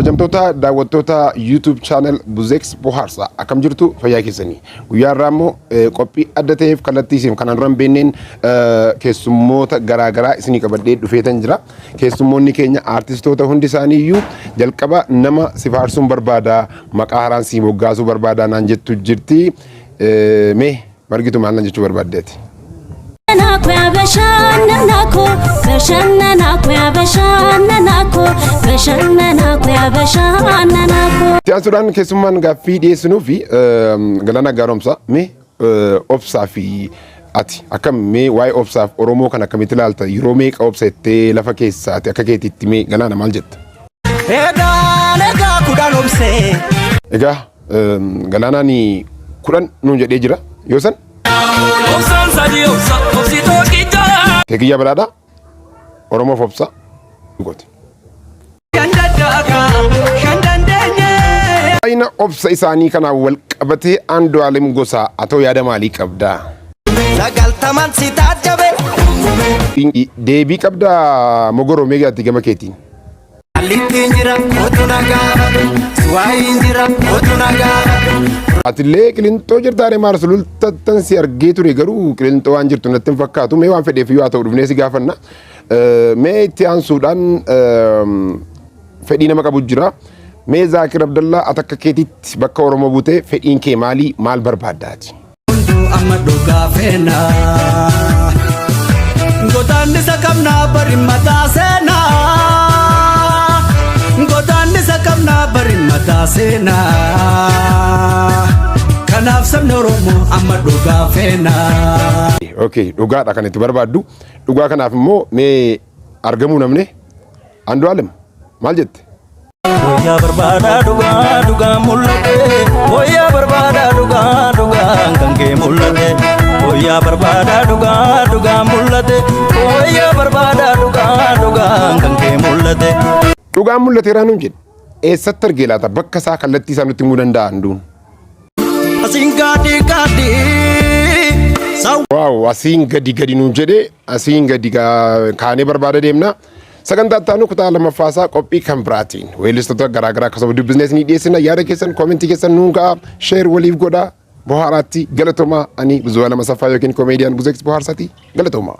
Kabajamtoota daawwattoota YouTube channel Buzex Bohaarsa, akkam jirtu? Fayyaa keessanii? Guyyaa irraa immoo qophii adda ta'eef kallattii isin kanaan dura hin beekneen keessummoota garaagaraa isinii qabadhee dhufeetan jira. Keessummoonni keenya aartistoota hundi isaanii iyyuu. Jalqaba nama si faarsuun barbaada, maqaa haaraan si moggaasuu barbaada naan jettu jirti. Mee Margitu, maal naan jechuu barbaaddeeti? Itti aansuudhaan keessummaan gaaffii dhiyeessinuu fi Galaanaa Gaaromsaa. Mee obsaa fi ati akkam? Mee waa'ee obsaaf Oromoo kan akkamitti ilaalta? Yeroo meeqa obsa jettee lafa keessaati akka keetiitti? Mee Galaana, maal jetta? Egaan egaa 10 obsee. Egaa Galaanaan 10 nuun jedhee jira yoo san. Obsaan sadii obsa obsi tokkicha. Keekiyyaa Badhaadhaa, Oromoof obsa gooti. Shan daddaaka shan dandeenye. Baay'ina obsa isaanii kanaan wal qabatee Andu'aalem Gosaa, atoo yaada maalii qabdaa? 90n si taajjabe. Deebii qabdaa Mogoroo? Mee ati gama keetiin? Allittiin jira, otu na gaafadhu. Suwaayiin jira, otu na gaafadhu. Atillee Qilinxoo jirtaare? Maal sulultattan si argee ture, garuu Qilinxoo waan jirtu natti hin fakkaatu. Mee waan fedheef yoo haa ta'u dhufnee si gaafanna. Mee itti aansuudhaan fedhii nama qabu jira. Mee Zaakir Abdallaa, ati akka keetitti bakka Oromoo buutee fedhiin kee maali? Maal barbaaddaati? Hunduu amma dhugaa feena. Godaannisa qabnaa bari mataa seenaa. Godaannisa qabnaa bari mataa seenaa. Kanaaf sabni Oromoo amma dhugaa feena. Okay, dhugaadha kan itti barbaaddu. Dhugaa kanaaf immoo mee argamuu namni Andu'aalem maal jette? Wayyaa barbaadaa dhugaa dhugaa mul'ate. Wayyaa barbaadaa dhugaa dhugaan kan kee mul'ate. Wayyaa barbaadaa dhugaa dhugaa mul'ate. Wayyaa barbaadaa dhugaa dhugaan kan kee mul'ate. Dhugaan mul'ateeraa nuun jedhe. Eessatti argee laata? Bakka isaa, kallattii isaa nutti himuu danda'a Anduun. Asiin gaadhi gaadhi. Wow, asiin gadi gadi nuun jedhe. Asiin gadi kaanee barbaada deemna. Sagantaa itti aanu kutaa lammaffaasaa qophii kan biraatiin weellistoota garaagaraa akkasuma dubbisnees ni dhiyeessina. Yaada keessan koomentii keessan nuun ka'a, share waliif godha. Bohaaraatti galatoomaa. Ani Buzuwaa Lama Saffaa yookiin koomeediyaan Buzeeks Bohaarsaati. Galatoomaa.